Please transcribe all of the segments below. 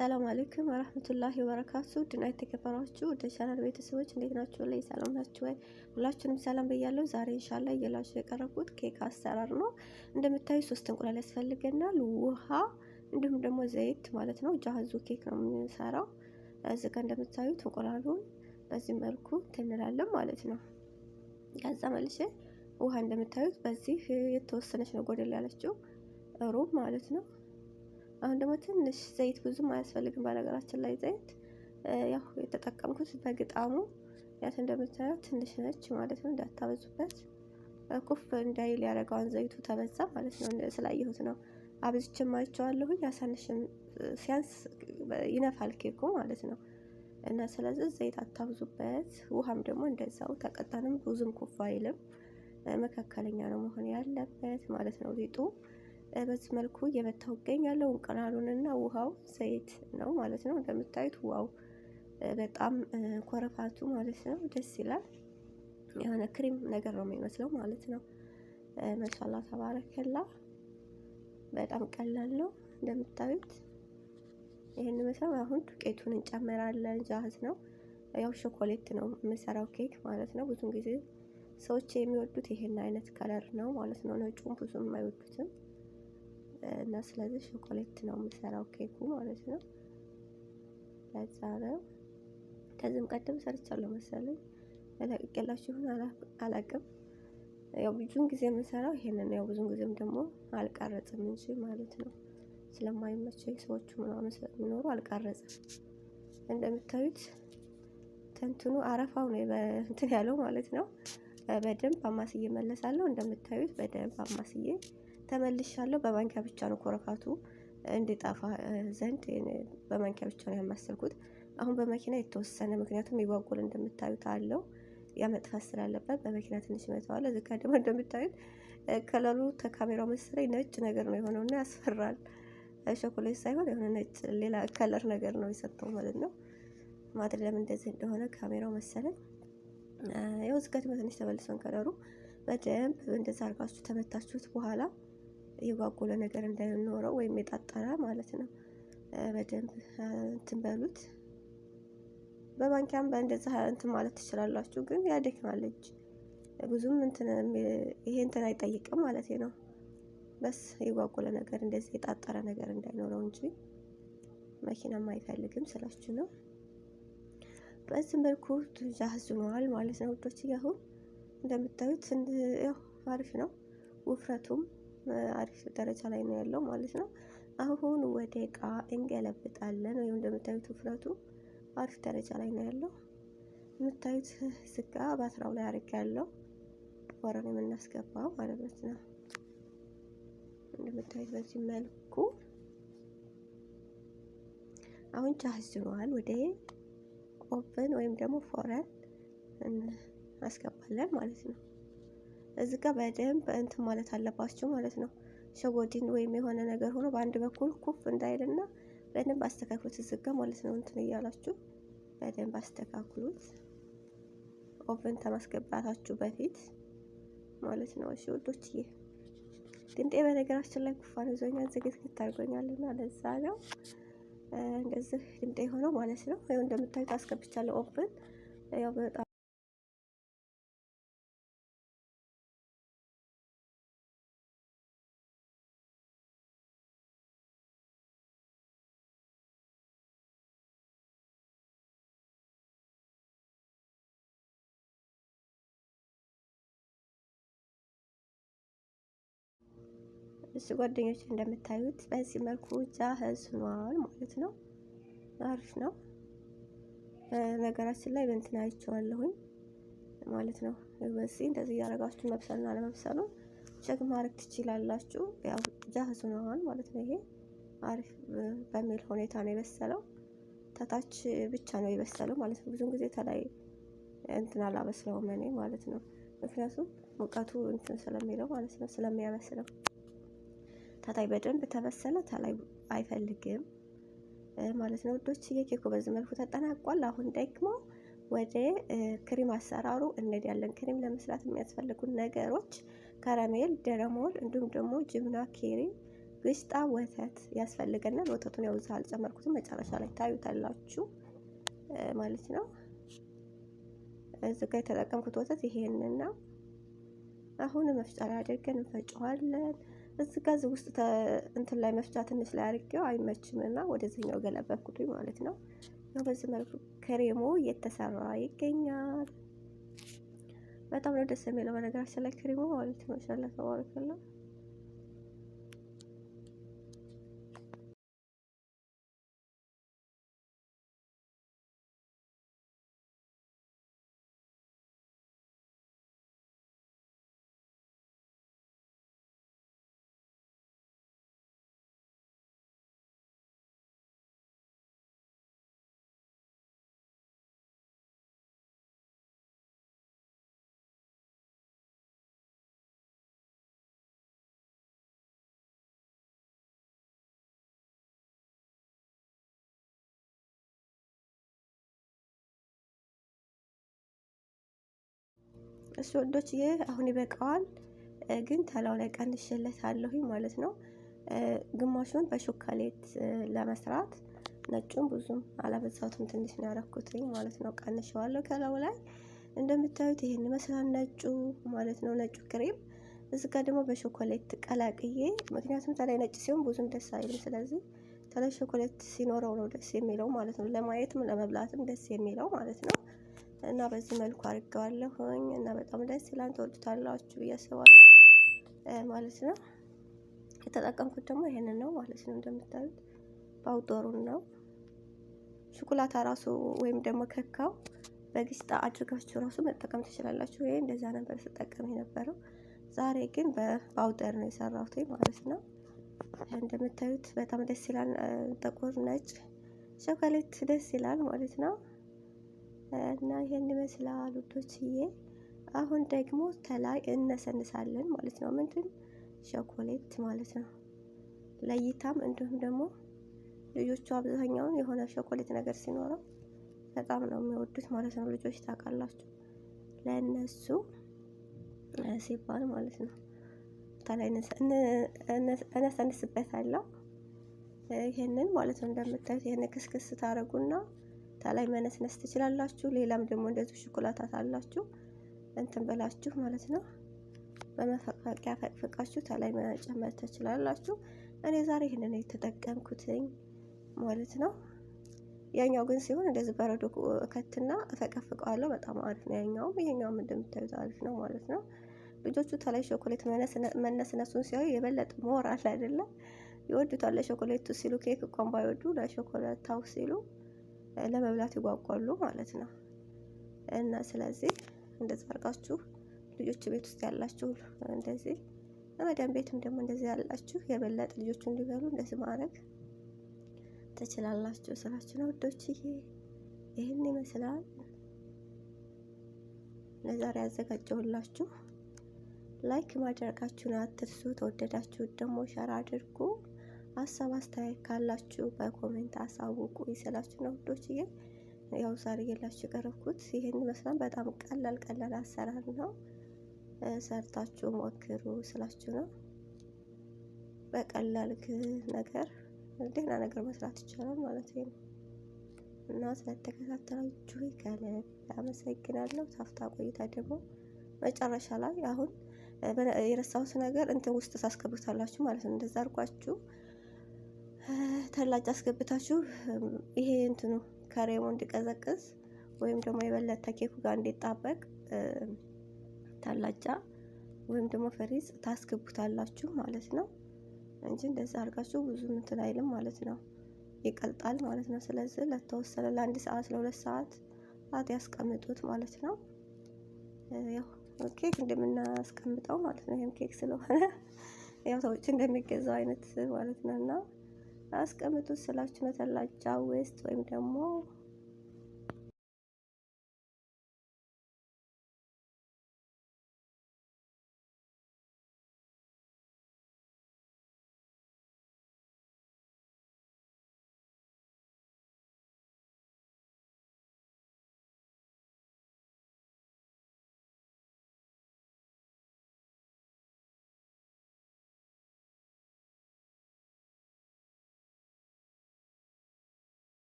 ሰላም አለይኩም ወራህመቱላሂ ወበረካቱ። ድና የተከበራችሁ ወደ ቻናል ቤተሰቦች እንዴት ናችሁ? ላይ ሰላም ናችሁ ወይ? ሁላችሁንም ሰላም ብያለሁ። ዛሬ ኢንሻአላህ እየላችሁ የቀረብኩት ኬክ አሰራር ነው። እንደምታዩ ሶስት እንቁላል ያስፈልገናል፣ ውሃ እንዲሁም ደግሞ ዘይት ማለት ነው። ጃህዙ ኬክ ነው የምንሰራው። እዚህ ጋር እንደምታዩት እንቁላሉን በዚህ መልኩ ትንላለን ማለት ነው። ከዛ መልሼ ውሃ እንደምታዩት በዚህ የተወሰነች ነው ጎደል ያለችው ሩብ ማለት ነው። አሁን ደግሞ ትንሽ ዘይት ብዙም አያስፈልግም። በነገራችን ላይ ዘይት ያው የተጠቀምኩት በግጣሙ ያት እንደምታዩት ትንሽ ነች ማለት ነው። እንዳታበዙበት ኩፍ እንዳይል ያደረገዋን ዘይቱ ተበዛ ማለት ነው። ስላየሁት ነው አብዝቼም አይቼዋለሁኝ። አሳንሽም ሲያንስ ይነፋል ኬኩ ማለት ነው። እና ስለዚህ ዘይት አታብዙበት። ውሃም ደግሞ እንደዛው ተቀጣንም ብዙም ኩፍ አይልም። መካከለኛ ነው መሆን ያለበት ማለት ነው ሊጡ በዚህ መልኩ እየመታሁ እገኛለሁ። እንቁላሉንና ውሃው ዘይት ነው ማለት ነው። እንደምታዩት wow በጣም ኮረፋቱ ማለት ነው ደስ ይላል። የሆነ ክሪም ነገር ነው የሚመስለው ማለት ነው። ማሻላ ተባረከላ። በጣም ቀላል ነው እንደምታዩት ይህን ይመስላል። አሁን ዱቄቱን እንጨምራለን። جاهز ነው ያው ቾኮሌት ነው የምሰራው ኬክ ማለት ነው። ብዙን ጊዜ ሰዎች የሚወዱት ይሄን አይነት color ነው ማለት ነው። ነጩም ብዙም አይወዱትም። እና ስለዚህ ቾኮሌት ነው የምሰራው ኬኩ ማለት ነው። ለዛ ነው ከዚህም ቀደም ሰርቻለሁ መሰለኝ ለቅቄላችሁ ይሁን አላቅም። ያው ብዙን ጊዜ የምሰራው ይሄንን ያው ብዙን ጊዜም ደግሞ አልቀረጽም እንጂ ማለት ነው ስለማይመቸኝ ሰዎቹ ምናምን ስለሚኖሩ አልቀረጽም። እንደምታዩት ተንትኑ አረፋው ነው እንትን ያለው ማለት ነው። በደንብ አማስዬ መለሳለሁ። እንደምታዩት በደንብ አማስዬ ተመልሻለሁ። በማንኪያ ብቻ ነው ኮረፋቱ እንዲጠፋ ዘንድ በማንኪያ ብቻ ነው ያማሰልኩት። አሁን በመኪና የተወሰነ ምክንያቱም ይጓጉል እንደምታዩት አለው ያ መጥፋት ስላለበት በመኪና ትንሽ መተዋል። እዚህ ጋር ደግሞ እንደምታዩት ከለሩ ከካሜራው መሰለኝ ነጭ ነገር ነው የሆነውና ያስፈራል። ቾኮሌት ሳይሆን የሆነ ነጭ ሌላ color ነገር ነው የሰጠው ማለት ነው። ማድረግ ለምን እንደዚህ እንደሆነ ካሜራው መሰለኝ። ያው እዚህ ጋር ትንሽ ተመልሶን ከለሩ በደንብ እንደዛ አድርጋችሁ ተመታችሁት በኋላ የጓጎለ ነገር እንዳይኖረው ወይም የጣጠረ ማለት ነው። በደንብ እንትን በሉት። በማንኪያም በእንደዛ እንትን ማለት ትችላላችሁ፣ ግን ያደክማል እጅ ብዙም እንትን ይሄ እንትን አይጠይቅም ማለት ነው። በስ የጓጎለ ነገር እንደዚህ የጣጠረ ነገር እንዳይኖረው እንጂ መኪናም አይፈልግም ስላችሁ ነው። በዚህ መልኩ جاهز ሆኗል ማለት ነው ውዶች። አሁን እንደምታዩት ያው አሪፍ ነው ውፍረቱም አሪፍ ደረጃ ላይ ነው ያለው ማለት ነው። አሁን ወደ እቃ እንገለብጣለን። ወይም እንደምታዩት ውፍረቱ አሪፍ ደረጃ ላይ ነው ያለው። የምታዩት ስጋ በአስራው ላይ አድርግ ያለው ወረን የምናስገባው ማለት ነው። እንደምታዩት በዚህ መልኩ አሁን جاهز ሆኗል። ወደ oven ወይም ደግሞ فرن እናስገባለን ማለት ነው። እዚህ ጋር በደንብ እንትን ማለት አለባችሁ ማለት ነው። ሸጎዲን ወይም የሆነ ነገር ሆኖ በአንድ በኩል ኩፍ እንዳይልና በደንብ አስተካክሉት። እዚህ ጋር ማለት ነው እንትን እያላችሁ በደንብ አስተካክሉት፣ oven ከማስገባታችሁ በፊት ማለት ነው። እሺ ውዶችዬ፣ ድምጤ በነገራችን ላይ ጉንፋን ይዞኛል፣ ዝግትግት አድርጎኛልና ለዛ ነው እንደዚህ ድምጤ የሆነው ማለት ነው። ይኸው እንደምታዩት አስገብቻለሁ oven ያው በጣም እሱ ጓደኞች እንደምታዩት በዚህ መልኩ جاهز ሆኗል ማለት ነው። አሪፍ ነው። ነገራችን ላይ በእንትን አይቼዋለሁኝ ማለት ነው። በዚህ እንደዚህ እያደረጋችሁ መብሰልና አለመብሰሉ check ማድረግ ትችላላችሁ። ያው جاهز ሆኗል ማለት ነው። ይሄ አሪፍ በሚል ሁኔታ ነው የበሰለው። ተታች ብቻ ነው የበሰለው ማለት ነው። ብዙን ጊዜ ተላይ እንትን አላበስለውም እኔ ማለት ነው። ምክንያቱም ሙቀቱ እንትን ስለሚለው ማለት ነው ስለሚያበስለው ታታይ በደንብ ተበሰለ ተላይ አይፈልግም ማለት ነው ውዶች። የኬኩ በዚህ መልኩ ተጠናቋል። አሁን ደግሞ ወደ ክሪም አሰራሩ እንሄዳለን። ክሪም ለመስራት የሚያስፈልጉን ነገሮች caramel፣ ደረሞል እንዲሁም ደግሞ جبنة ኬሪ ግሽጣ ወተት ያስፈልገናል። ወተቱን ያው እዛ አልጨመርኩትም፣ መጨረሻ ላይ ታዩታላችሁ ማለት ነው። እዚህ ጋር የተጠቀምኩት ወተት ይሄንን ነው። አሁን መፍጫ ላይ አድርገን እንፈጨዋለን። እዚህ ጋር እዚህ ውስጥ እንትን ላይ መፍጫ ትንሽ ላይ አድርጌው አይመችም እና ወደዚህኛው ገለበኩትኝ ማለት ነው። ያው በዚህ መልኩ ክሬሙ እየተሰራ ይገኛል። በጣም ነው ደስ የሚለው በነገራችን ላይ ክሬሙ ማለት ነው። ማሻአላ ተባረከላ። እሱ ወዶች ይህ አሁን ይበቃዋል፣ ግን ተላው ላይ ቀንሼለታለሁኝ ማለት ነው። ግማሹን በሾካሌት ለመስራት ነጩን ብዙም አላበዛሁትም፣ ትንሽ ነው ያደረኩትኝ ማለት ነው። ቀንሼዋለሁ ከላው ላይ እንደምታዩት ይሄን ይመስላል ነጩ ማለት ነው፣ ነጩ ክሬም። እዚህ ጋር ደግሞ በሾኮሌት ቀላቅዬ፣ ምክንያቱም ተላይ ነጭ ሲሆን ብዙም ደስ አይልም። ስለዚህ ተላይ ሾኮሌት ሲኖረው ነው ደስ የሚለው ማለት ነው፣ ለማየትም ለመብላትም ደስ የሚለው ማለት ነው። እና በዚህ መልኩ አድርገዋለሁኝ እና በጣም ደስ ይላል። ትወዱታላችሁ ብዬ አስባለሁ ማለት ነው። የተጠቀምኩት ደግሞ ይሄንን ነው ማለት ነው። እንደምታዩት powder ኡን ነው። ሹኩላታ ራሱ ወይም ደግሞ ከካው በግሽጣ አድርጋችሁ ራሱ መጠቀም ትችላላችሁ። ይሄ እንደዛ ነበር ስጠቀም የነበረው። ዛሬ ግን በ powder ነው የሰራሁት ማለት ነው። እንደምታዩት በጣም ደስ ይላል። ጥቁር ነጭ ቾኮሌት ደስ ይላል ማለት ነው። እና ይሄን ይመስላል ውዶችዬ። አሁን ደግሞ ተላይ እነሰንሳለን ማለት ነው። ምንድን ቾኮሌት ማለት ነው። ለይታም እንዲሁም ደግሞ ልጆቹ አብዛኛውን የሆነ ቾኮሌት ነገር ሲኖረው በጣም ነው የሚወዱት ማለት ነው። ልጆች ታውቃላችሁ፣ ለእነሱ ሲባል ማለት ነው። ተላይ እነሰንስበታለሁ ይሄንን ማለት ነው። እንደምታዩት ይሄን ክስክስ ታረጉና ተላይ መነስነስ ትችላላችሁ። ሌላም ደግሞ እንደዚሁ ሾኮላታ ታላችሁ እንትን ብላችሁ ማለት ነው። በመፈቅፈቂያ ፈቅፍቃችሁ ተላይ መጨመር ትችላላችሁ። እኔ ዛሬ ይህንን የተጠቀምኩትኝ ማለት ነው። ያኛው ግን ሲሆን እንደዚህ በረዶ እከትና እፈቀፍቀዋለሁ። በጣም አሪፍ ነው ያኛውም፣ ይሄኛውም እንደምታዩት አሪፍ ነው ማለት ነው። ልጆቹ ተላይ ቾኮሌት መነስነሱን ሲያዩ የበለጠ ሞራል አይደለም ይወዱታል። ለቾኮሌቱ ሲሉ ኬክ እንኳን ባይወዱ ለቾኮሌታው ሲሉ ለመብላት ይጓጓሉ ማለት ነው። እና ስለዚህ እንደዚህ አድርጋችሁ ልጆች ቤት ውስጥ ያላችሁ እንደዚህ በመዳም ቤትም ደግሞ እንደዚህ ያላችሁ የበለጠ ልጆቹ እንዲበሉ እንደዚህ ማድረግ ትችላላችሁ ስላችሁ ነው ውዶችዬ። ይህን ይመስላል ለዛሬ ያዘጋጀሁላችሁ። like ማድረጋችሁን አትርሱ። ተወደዳችሁ ደግሞ share አድርጉ። ሀሳብ አስተያየት ካላችሁ በ comment አሳውቁ ይስላችሁ ነው ውዶችዬ። ያው ዛሬ የላችሁ የቀረብኩት ይህን ይመስላል። በጣም ቀላል ቀላል አሰራር ነው። ሰርታችሁ ሞክሩ ስላችሁ ነው። በቀላል ነገር ደህና ነገር መስራት ይቻላል ማለት ነው። እና ስለተከታተላችሁ ከልብ አመሰግናለሁ። ታፍታ ቆይታ ደግሞ መጨረሻ ላይ አሁን የረሳሁት ነገር እንትን ውስጥ ታስገብታላችሁ ማለት ነው። እንደዛ አድርጓችሁ ተላጭ አስገብታችሁ ይሄ እንትኑ ከሬሙ እንዲቀዘቅዝ ወይም ደግሞ የበለጠ ኬኩ ጋር እንዲጣበቅ ታላጫ ወይም ደግሞ ፍሪዝ ታስገቡታላችሁ ማለት ነው እንጂ እንደዛ አድርጋችሁ ብዙ እንትን አይልም ማለት ነው፣ ይቀልጣል ማለት ነው። ስለዚህ ለተወሰነ ለአንድ ሰዓት ለሁለት ሰዓት ያስቀምጡት ማለት ነው። ያው ኬክ እንደምናስቀምጠው ማለት ነው። ይሄም ኬክ ስለሆነ ያው ሰዎች እንደሚገዛው አይነት ማለት ነው። እና አስቀምጡት ስላችሁ ነው ተላጃ ውስጥ ወይም ደግሞ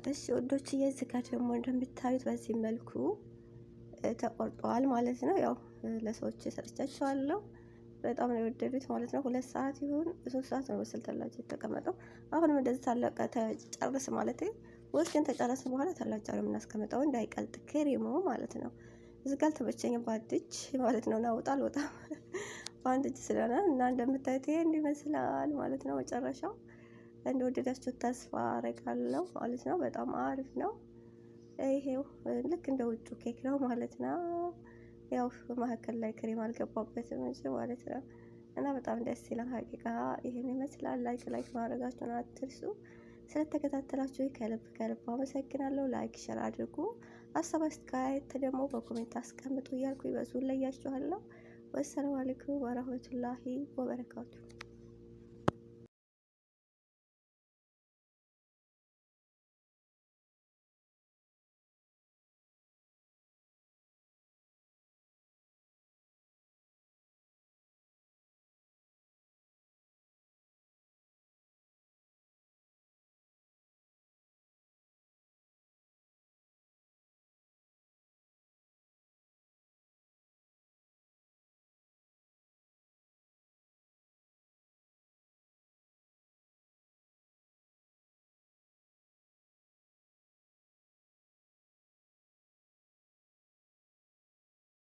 እሺ ውዶችዬ፣ እዚህ ጋር ደግሞ እንደምታዩት በዚህ መልኩ ተቆርጧል ማለት ነው። ያው ለሰዎች ሰጥቻቸዋለሁ። በጣም ነው የወደዱት ማለት ነው። 2 ሰዓት ይሁን 3 ሰዓት ነው መሰል ثلاجة የተቀመጠው። አሁንም እንደዚህ ታለቀ ተጨርስ ማለት ወስደን ተጨረስን በኋላ ثلاجة ነው የምናስቀምጠው እንዳይቀልጥ ክሬሙ ማለት ነው። እዚህ ጋር አልተመቸኝም በአንድ እጅ ማለት ነው። ናውጣ አልወጣም በአንድ እጅ ስለሆነ እና እንደምታዩት ይሄን ይመስላል ማለት ነው። መጨረሻው እንደወደዳችሁት ተስፋ አረጋለሁ ማለት ነው። በጣም አሪፍ ነው። ይሄው ልክ እንደ ውጩ ኬክ ነው ማለት ነው። ያው መካከል ላይ ክሬም አልገባበትም እንጂ ማለት ነው። እና በጣም ደስ ይላል። حقيقة ይሄን ይመስላል። Like like ማድረጋችሁን አትርሱ። ስለተከታተላችሁ ከልብ ከልብ አመሰግናለሁ። Like share አድርጉ። ሀሳብ አስተያየት ደግሞ በ comment አስቀምጡ እያልኩ በዙ ለያችኋለሁ። والسلام عليكم ورحمة الله وبركاته።